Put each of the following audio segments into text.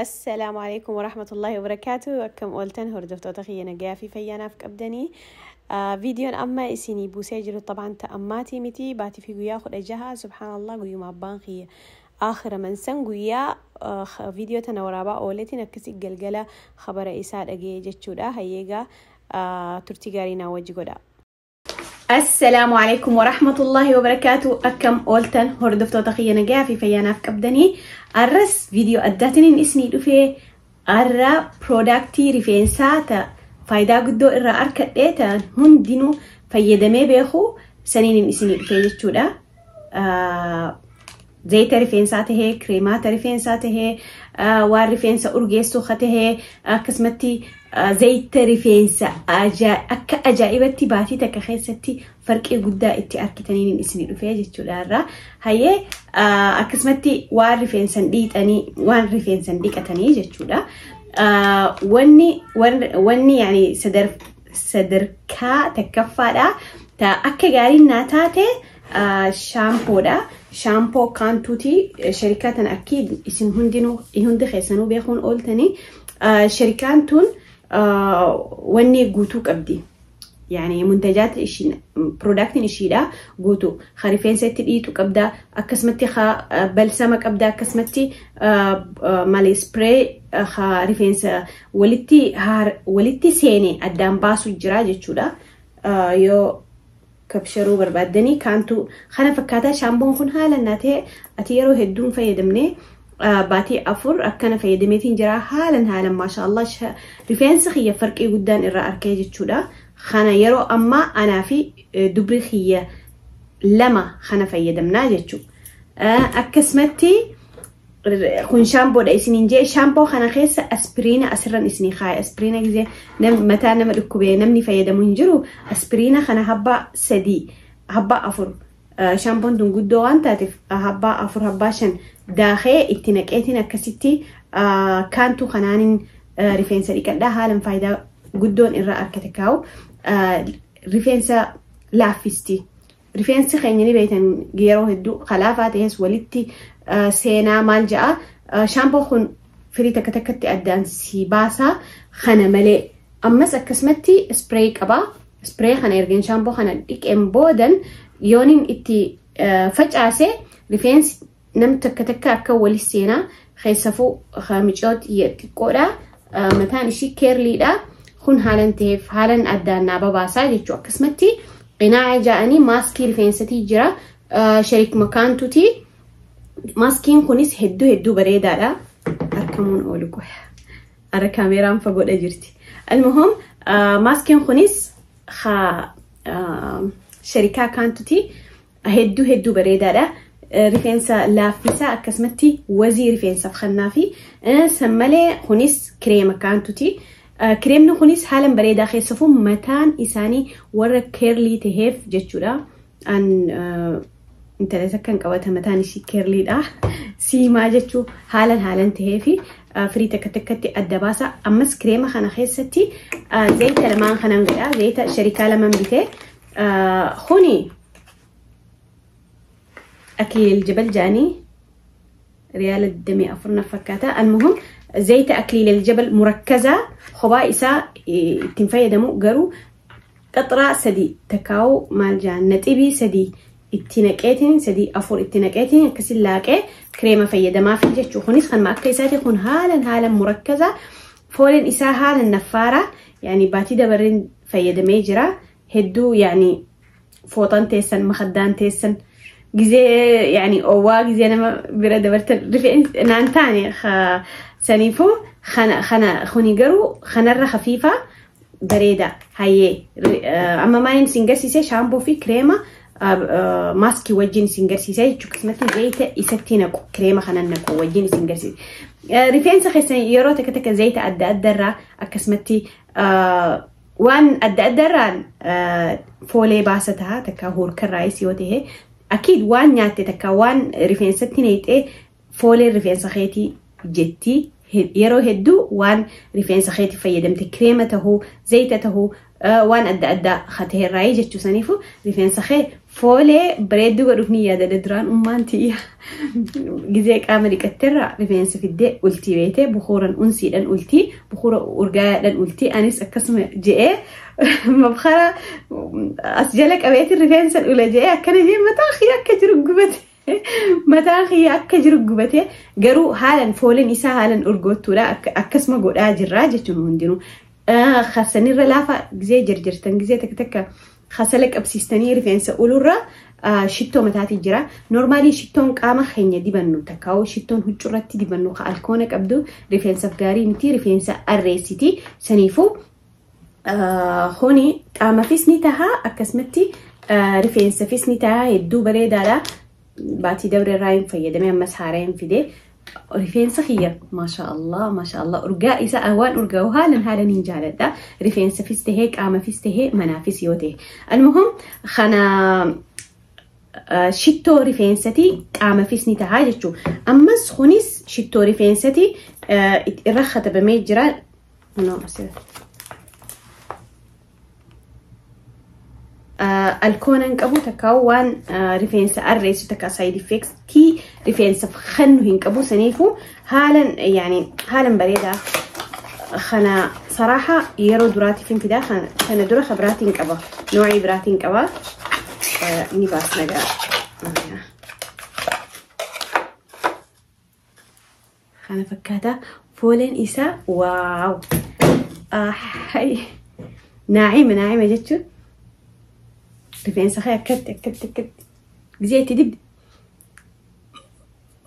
Assalaamu alaikum warahmatullahi wabarakaatu. Akkam ooltan hordoftoota kiyya nagayaa fi fayyaanaaf qabdanii. Viidiyoon amma isinii buusee jiru طبعا ta'ammaatii miti baatii fi guyyaa 16 subhaanallah guyyuma abbaan kiyya aakhira mansan guyyaa viidiyoo tana waraabaa ooletiin akkasii galgala khabara isaa dhagee jechuudha. Hayyeegaa turtii gaarii naa wajji godha. Assalaamu alaikum warahmatullahi wabarakaatu. Akkam ooltan hordoftoota kiyya nagayaa fi fayyaanaaf qabdanii. Arras viidiyoo addaatiin isinii dhufee arra piroodaaktii rifeensaa ta faayidaa guddoo irraa arkadhee ta'an hundinuu fayyadamee beeku saniin isinii dhufee jechuudha. Zayita rifeensaa tahee, kireemaata rifeensaa tahee, waan rifeensa urgeessu tahee, akkasumatti zayita rifeensa akka ajaa'ibatti baatii takka keessatti farqii guddaa itti arkitaniin isinii dhufee jechuudha irraa. Hayyee akkasumatti waan rifeensan dhiixanii waan rifeensan dhiqatanii jechuudha. Wanni yani sadarkaa takkaffaadha. Akka gaariin naa taate shaampoodha. Shaampoo kaantuuti sharikaa tana akki isin hundinuu hundi keessanuu beekuun ooltanii sharikaan tun wanni guutuu qabdi. Yani muntajaat ishiin piroodaaktiin ishiidha guutuu ka rifeensa itti dhiitu qabda akkasumatti ka balsama qabda akkasumatti malee spray ka rifeensa walitti seene addaan baasu jira jechuudha. Yoo kabsharuu barbaaddanii kaantu kana fakkaataa shaampoon kun haala naa ta'e ati yeroo hedduun fayyadamne baatii 4 akkana fayyadameetiin jira haalan haalan maashaallah rifeensa kiyya farqii guddaan irraa arkee jechuudha. Kana yeroo ammaa anaa fi dubri kiyya 2 kana fayyadamnaa jechuudha. Akkasumatti kun shaampoodha isiniin jee shaampoo kana keessa aspiriina asirran isinii kaaya. Aspiriina gisee mataa nama dhukkubee namni fayyadamu hin jiru. Aspiriina kana habbaa 3 habbaa 4 shaampoon tun guddoo waan taateef habbaa 4 habbaa 5 daakee itti naqeetiin akkasitti kaantuu kanaanin rifeensa dhiqadhaa haalan faayidaa guddoon irraa argate kaa'u rifeensa laaffisti. Rifeensi keenya ni beektan yeroo hedduu kalaafaa ta'es walitti seenaa maal ja'a shaampoo kun firii takka takkatti addaan si baasaa kana malee ammas akkasumatti ispreey qabaa. Ispreey kana ergeen shaampoo kana dhiqeen boodan yooniin itti facaase rifeensi nam takka takka akka wali seenaa keessafuu micoo xiqqoodha. Mataan ishii keerliidha. Kun haalan ta'eef haalan addaan naa babaasaa jechuudha. Akkasumatti qinaa'a ja'anii maaskii rifeensatii jira. Sharik makaantuuti. Maaskiin kunis hedduu hedduu bareedaadha. Arkamuun oolu qoya. Ara kaameeraan fagoodha jirti. Almuhum maaskiin kunis sharikaa kaantuuti. Hedduu hedduu bareedaadha. Rifeensa laaffisaa akkasumatti wazii rifeensaaf kennaa fi san malee kunis kireema kaantuuti. Kireemni kunis haalan bareedaa keessafuu mataan isaanii warra keerlii taheef jechuudha. An intala takkan qabata mataan ishii keerliidha. Siimaa jechuu haalan haalan taheefi firii takka takkatti adda baasa. Ammas kireema kana keessatti zayita lamaan kanan godha. Zayita sharikaa lamaan bitee kuni أكليل الجبل جاني ريال الدمي أفرنا فكاتا. المهم زيت أكليل الجبل مركزة خبائسة تنفيدمو قرو قطرة سدي تكاو مال جان نتيبي سدي اتنكيتين سدي أفور اتنكيتين كسلاكي كريمة فيدما في جتشو خنيس خن ما أكيساتي خن هالا هالا مركزة فولن إسا هالا نفارة يعني باتي دبرين فيدمي جرا هدو يعني فوطان تيسن مخدان تيسن ጊዜ يعني أوا ጊዜ أنا برا دبرت رفين نانتاني خ سنيفو خنا خنا خوني قرو خنرة خفيفة بريدة هاي أما ما ينسنجرسي شامبو في كريمة ماسكي وجين سنجرسي شو كسمتي زيت يستينا كريمة خنا نكو وجين سنجرسي رفين سخيس يرو تك تك زيت أدى أدرة أكسمتي وان أدى أدرة فولي باستها تكاهور كرايسي وتهي أكيد وان نياتي تكا وان ريفينستي نيتي فولي ريفينسا خيتي جتي يرو هدو وان ريفينسا خيتي فيدمتي كريمته زيتته وان أدى أدى خته الراي جتو سنيفو ريفينسا خي Foolee bareedduu godhuuf ni yaadadha duraan ummaan tiyya. Gizee qaama dhiqatteerra rifeensa fiddee ultii beetee bukuuran unsiidhaan ultii bukuura urgaadhaan ultii anis akkasuma je'ee mabkara as jala qabeetiin rifeensa ula je'ee akkana jee mataa kiyya akka jiru gubate. Mataan kiyya akka jiru gubate garuu haalan fooleen isaa haalan urgoottuudha akkasuma godhaa jirraa jechuun hundinuu. Kasanirra laafa gizee jirjirtan gizee takka takka kasala qabsiistanii rifeensa ulurra shittoo mataatii jira. Normaalii shittoon qaama keenya dibannu takkaa'u shittoon huccuurratti dibannu ka alkoona qabdu rifeensaaf gaarii miti rifeensa arreessiti. Saniifuu kuni qaamaafis ni taha akkasumatti rifeensaafis ni taha hedduu bareedaadha. Baatii dabre irraa hin fayyadame ammas haaraa hin fide. Rifeensa kiyya maashaallah maashaallah urgaa isaa waan urgaa'u haalan haalan hin jaaladha. Rifeensafis tahee qaamafis tahee manaafis yoo ta'e. Almuhum kana shittoo rifeensati qaamafis ni tahaa jechuudha. Ammas kunis shittoo rifeensati irra katabamee jira. Alkoona hin qabu takka waan rifeensa arreessu takka side effects rifeensaaf kennu hin qabu saniifuu haalan yani haalan bareedaa kana saraaha yeroo duraatiif hin fidaa kana dura biraatiin qaba noocii biraatiin qaba ni baasna gaa kana fakkaata fooleen isaa waaw naacima naacima jechuun rifeensa kee akkatti akkatti akkatti gizee itti dibde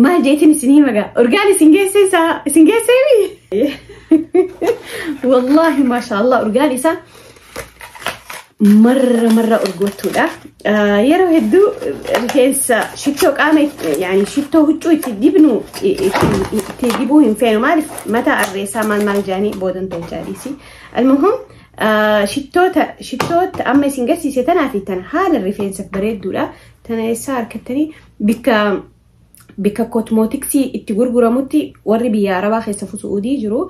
maal jeetiin isin hima gaa urgaan isin geesse isaa isin geesseemi wallaahi maasha allah urgaan isaa marra marra urgoottuudha yeroo hedduu rifeensa shittoo qaama yaani shittoo huccuu itti dibnu itti dibuu hin feenu maaliif mataa arreessaa maal maal jaanii boodan tolchaa dhiisi almuhum shittoota amma isin garsiise tanaa fi tana haala rifeensaaf bareedduudha. Tana eessaa harkattanii bikka kotmootiksii itti gurguramutti warri biyya arabaa keessa Su'uudii jiru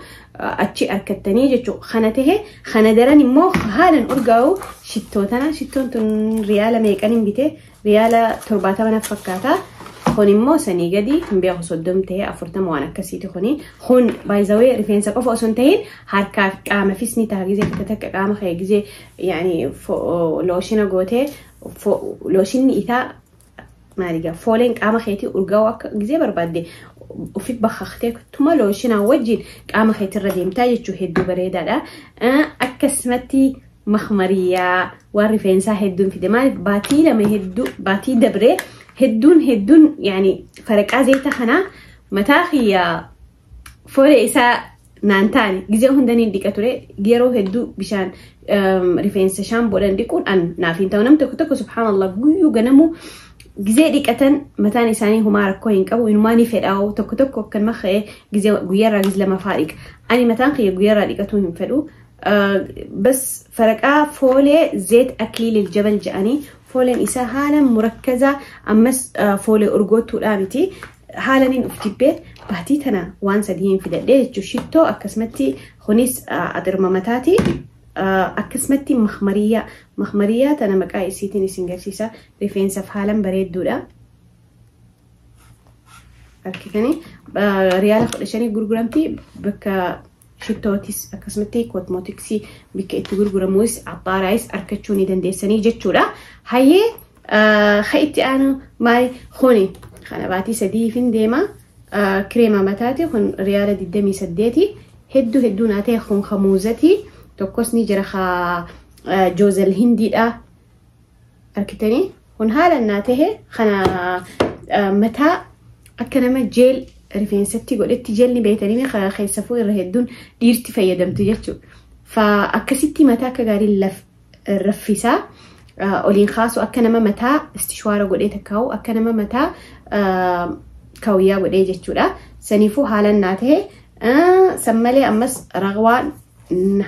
achi harkattanii jechuudha. Kana tahe kana daran immoo haalan urgaa'u shittoo tana shittoon tun riyaala meeqan hin bite riyaala 70 naf fakkaata. Kun immoo sanii gadi hin beeku 30 ta'ee 40 waan akkasiiti kuni. Kun baay'izawee rifeensa qofa osoo hin ta'in harkaaf qaamafis ni ta'a gizee takka takka qaama kee gizee yaani looshina gootee looshinni isaa maaligaa fooleen qaama keetii urgaa'u akka gizee barbaadde ofi bakkaktee tuma looshinaa wajjin qaama keetirra deemtaa jechuu hedduu bareedaadha. Akkasumatti makmariyaa waan rifeensaa hedduun fide maaliif baatii lama hedduu baatii dabree hedduun hedduun yani faraqaa zayita kanaa mataa kiyya foolee isaa naan taane gizee hundaniin dhiqa ture yeroo hedduu bishaan rifeensa shaamboodhaan dhiquun an naaf hin ta'u namni tokko tokko subhaanallah guyyuu ganamuu gizee dhiqatan mataan isaanii humaa rakkoo hin qabu inumaa ni fedhaa'u tokko tokko akkanuma ka'ee gizee guyyaarraa giz lama fa'aa dhiqa ani mataan kiyya guyyaarraa dhiqatuu hin fedhu bas faraqaa foolee zeet akliilil jabal jedhanii fooleen isaa haala murakkazaa ammas foolee urgoottuudhaa miti haalaniin uf jibbee baatii tana waan sadii hin fidadhee jechuun shittoo akkasumatti kunis axirma mataati akkasumatti makmariyaa makmariyaa tana maqaa isiitiin isin garsiisa rifeensaaf haalan bareedduudha. Arkitanii riyaala 15 gurguramti bakka shittootis akkasumatti kotmootiksii bakka itti gurguramus axxaaraayis argachuu ni dandeessanii jechuudha. Hayyee ha itti aanu maali kuni kana baatii sadiifin deema kireema mataati kun riyaala 28 hedduu hedduu naa ta'e kun hamuuzati tokkos ni jira haa joozel hindiidha arkitanii kun haala naa ta'e kana mataa akka nama jeel rifeensatti godhetti jeelni beetanii keessafuu irra hedduun dhiirti fayyadamtu jechuudha. Fa akkasitti mataa akka gaarii raffisaa oliin kaasu akka nama mataa istishwaara godhee takkaa'u akka nama mataa kaawiyyaa godhee jechuudha. Saniifuu haalan naa ta'e san malee ammas raqwaan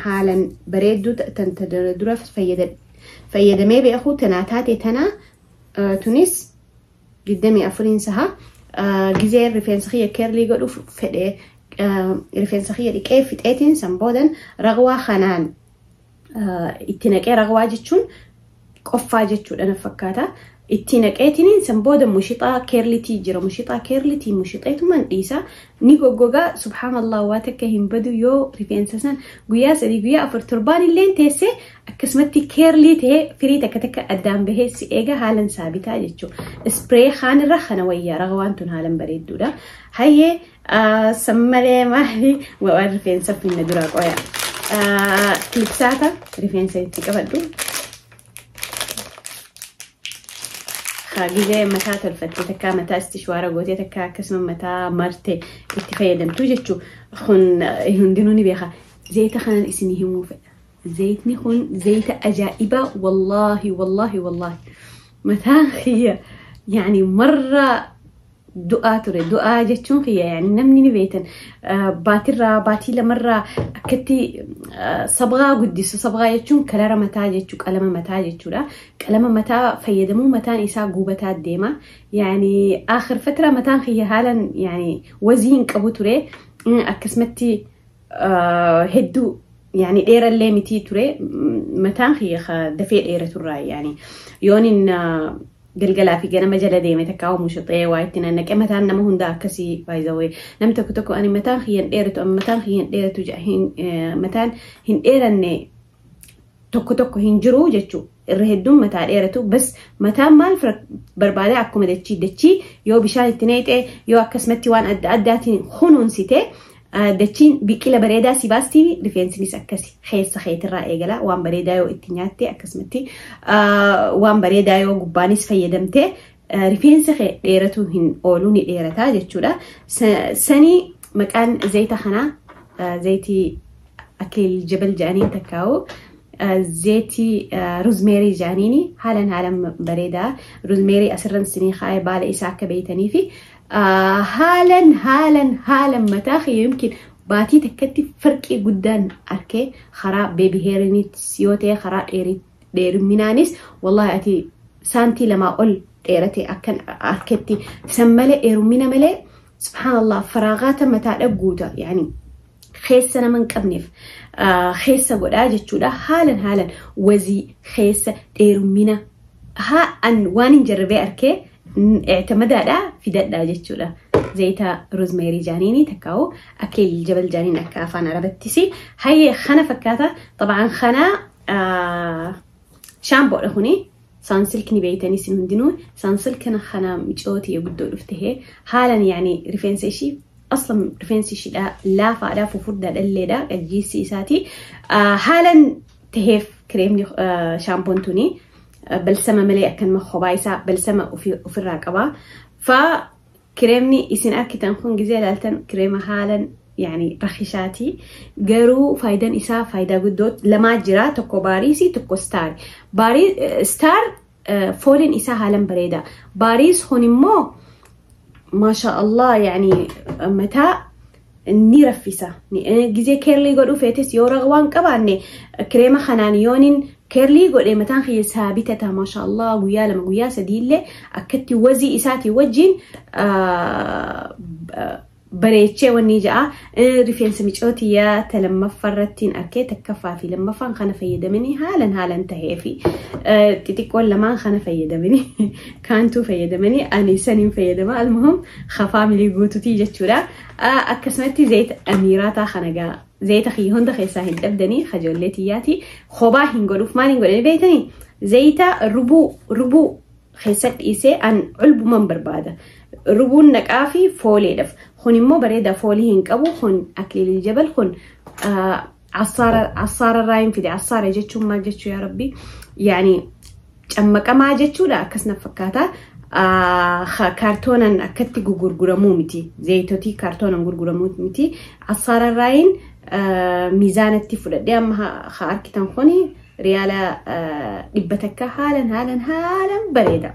haalan bareedduu tan dura fayyadamee beeku tanaa taate tana tunis 24 saha gizee rifeensa kiyya keerlii godhuuf fedhee rifeensa kiyya dhiqee fixeetiin san boodan raqwaa kanaan itti naqee raqwaa jechuun qoffaa jechuudha na fakkaata. Itti naqeetiniin san booda mushixaa keerlitii jira. Mushixaa keerlitii mushixeetuman dhiisa. Ni goggogaa, subhaanallah, waa takka hin badu. Yoo rifeensa san guyyaa 3, guyyaa 4, torbaan illee teessee akkasumatti curly ta'ee firii takka takka addaan bahee si eega, haalan saabitaa jechuudha. Spray kaanirra kana wayyaa, ragawaan tun haalan bareedduudha. Hayyee, san malee maali waan rifeensa finna dura qoya. Kilipsaata rifeensa itti qabadhu. Gizee mataa tolfattee, takka mataa istishwaara gootee, takka akkasuma mataa marte itti fayyadamtu jechuu, kun hundinuu ni beeka. Zayita kanan isinii himuu fedha. Zayitni kun zayita ajaa'ibaa, wallaahi wallaahi wallaahi. Mataan kiyya yani marra du'aa ture. Du'aa jechuun kiyya yani namni ni beektan, baatirraa baatii lamarraa akkatti sabgaa guddisu. Sabgaa jechuun color mataa jechuu, qalama mataa jechuudha. Qalama mataa fayyadamuu mataan isaa gubataa deema. Yani آخر فترة mataan kiyya haalan yani wazii hin qabu ture. Akkasumatti hedduu yani dheerallee mitii ture. Mataan kiyya dafee dheeraturraa yani yoonin galgalaa fi ganama jala deeme, takka mushixee waa itti nannaqee, mataan nama hundaa akkasii baay'ee. Namni tokko tokko ani mataan kiyya hin dheeratu, ani mataan kiyya hin dheeratu, mataan hin dheeranne tokko tokko hin jiru jechuudha. Irra hedduun mataa dheeratu, bas mataan maal barbaada? Akkuma dachii dachii yoo bishaan itti neexee, yoo akkasumatti waan adda addaatiin kunuunsite, dachiin biqila bareedaa si baasti. Rifeensinis akkasi keessa keetirraa eegala. Waan bareedaa yoo itti nyaatte, akkasumatti waan bareedaa yoo gubbaanis fayyadamte, rifeensa kee dheeratu hin oolu, ni dheerataa jechuudha. Sanii maqaan zayita kanaa zayitii akliil jabal jedhanii takkaa'u zeetii rosemary jedhaniini, haalan haalan bareedaa. Rosemary asirran sinii kaa'ee baala isaa akka beeytanii fi haalan haalan haalan mataa kiyya yookiin baatii takkatti farqii guddaan arkee, karaa baby hairiniitis yoo ta'e, karaa dheeruminaanis, wallahi ati saantii 2 ol dheerate akkan arketti. San malee, dheerumina malee, subhaanallah, faraagaata mataa guuta, yani keessa nama hin qabneef keessa godhaa jechuudha. Haalan haalan wazii keessa dheerumina haa an waan hin jarrabee arkee ictimadaadha, fidadhaa jechuudha. Zayita rosemary jaaniini takkaa'u akliil jabal jaaniin akka afaan arabattis. Hayyee, kana fakkaata. طبعا kana shaampoodha kuni. Sunsilk ni beeytanii isin hundinuu. Sunsilk kana micooti guddoo dhufte haalan yani rifeensa ishii, aslan rifeensi ishiidha laafaadha, fufurdaadha illeedha, qajjiissi isaati haalan taheef. Kireemni shaampoon tuni balsama malee akkanuma kophaa isaa balsama ofirraa qaba. Fa kireemni isin arkitan kun gizee ilaaltan kireema haalan yani rakhishaati, garuu faayidaan isaa faayidaa guddoo lamaa jira: tokko baariisii, tokko Star. Baarii Star fooliin isaa haalan bareeda. Baariis kun immoo maasha Allah, yani mataa ni raffisa. Gizee curly godhuu feetes, yoo waan qabaanne, kireema kanaan yoonin curly godhe mataan kiyya saabitata, maasha Allah, guyyaa 2, guyyaa 3 illee akkatti wazii isaatii wajjin bareechee wanni ja'a. Rifeensa micootiyyaa ta lammaffaarrattiin arkee, takkaffaa fi lammaffaan kana fayyadamanii haalan haalan tahee fi xixiqqoon lamaan kana fayyadamanii, kaantuu fayyadamanii, ani saniin fayyadama. Almuhum family guututii jechuudha. Akkasumatti zayita amiiraataa kana gaa zayita kiyya hunda keessaa hin dhabdanii, kajoollee tiyyaati kophaa hin godhuuf. Maal hin godhani beektanii? Zayita rubuu rubuu keessatti dhiisee an culbuman barbaada. Rubuun naqaa fi fooleedhaaf. Kun immoo bareeda, foolii hin qabu. Kun akliilii jabal, kun assaara irraa hin fide. Assaara jechuun maal jechuu yaa rabbi? Yaani cammaqamaa jechuudha, akkas na fakkaata. Kaartoonan akkatti gurguramuu miti. Zayitotii kaartoonan gurguramuu miti. Assaara irraayin miizaanatti fudhadhee amma haa arkitan kuni riyaala 100, haalan haalan haalan bareeda.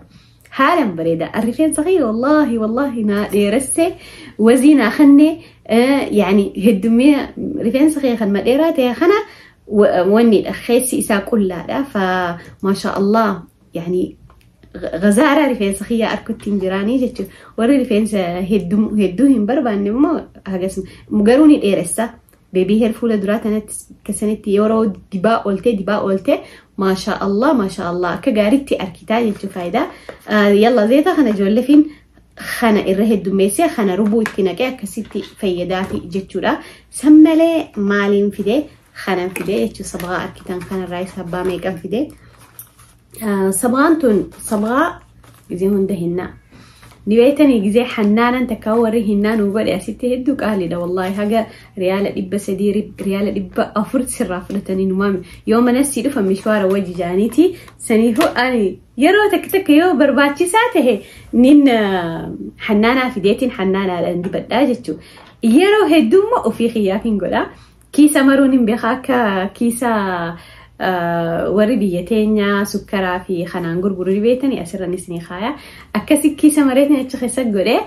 Haalan bareeda. Rifeensa kiyya wallaahi wallaahi naa dheeresse, wazii naa kenne, yani heddummee rifeensa kiyya kan dheeraa ta'e kana wanni keessi isaa qullaadha. Fa maasha Allah, yani gazaara rifeensa kiyya arkutti hin jiraanii jechuudha. Warri rifeensa hedduu hin barbaanne immoo hagas garuu ni dheeressa. Baby hair fuula duraa tanatti keessanitti yeroo dibaa ooltee dibaa ooltee, maashaa Allah, maashaa Allah, akka gaariitti arkitaa jechuu faayidaa. Yalla, zeeta kana ijoolleefiin kana irra heddummeessee kana rubuu itti naqee akkasitti fayyadaafi jechuudha. San malee maaliin fidee? Kanan fidee jechuun sabaa arkitan kanarraa isa abbaa meeqan fidee. Sabaan tun sabaa gizee hunda hinnaa. Ni beektanii, gizee hannaanan takka warri hinnaa nuu godhe asitti hedduu qaaliidha wallaahi, haga 300 riyaala, 400 riyaala sirraa fudhatanii numaami yoo mana sii dhufan mishwaara wajji jaaniiti. Saniifuu ani yeroo takka takka yoo barbaachisaa tahe nin hannaanaa fideetiin hannaanaadhaan dibadhaa jechuudha. Yeroo heddummaa ofii xiyyaaf hin godhaa. Kiisa maruun hin beekaa, akka kiisa warri biyya teenyaa sukkaraa fi kanaan gurguru beektanii asirranis ni kaaya. Akkasi kiisa mareetiin achi keessa godhee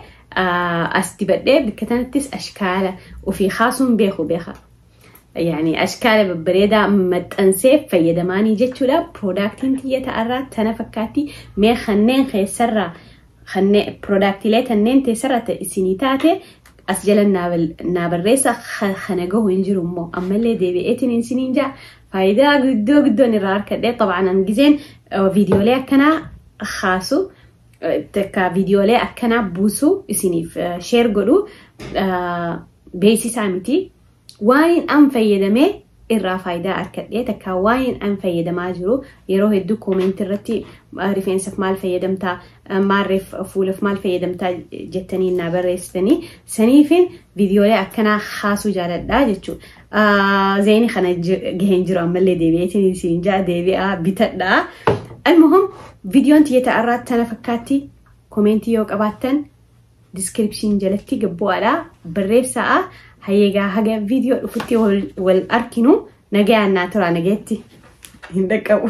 as dibadhee bakka tanattis ashkaala ofii kaasuun beeku beeka. Yani ashkaala babbareedaa maxxansee fayyadamaanii jechuudha. Productiin tiyya ta'arraa tana fakkaatti. Mee kanneen keessarraa, kanneen productiilee kanneen teessarraa isinii taate as jala naa barreessa. Kana gahu hin jiru immoo ammallee deebi'eetiin isiniin jaa, faayidaa guddoo guddoon irraa argadhe. Xabaan an gizeen viidiyoolee akkanaa kaasu, takka viidiyoolee akkanaa buusu, isiniif share godhu beeksisaa miti. Waan an fayyadamee irraa faayidaa argadhe, takka waan an fayyadamaa jiru, yeroo hedduu comment irratti rifeensaaf maal fayyadamtaa, maarreef fuulaaf maal fayyadamtaa jettanii naa barreessitanii, saniifin viidiyoolee akkanaa kaasuu jaaladha jechuudha. Zeeni kana gaheen jiru ammallee deebi'eetiin isin jaa, deebi'aa bitadhaa. Almuhum, viidiyoon tiyya ta'arraa tana fakkaatti. Comment yoo qabaattan description jalatti gabbu'aadha barreessaa. Hayyeegaa, haga viidiyoo dhufutti wal arkinu, nagayaan naa tura, nagayetti hin dhaqqabu.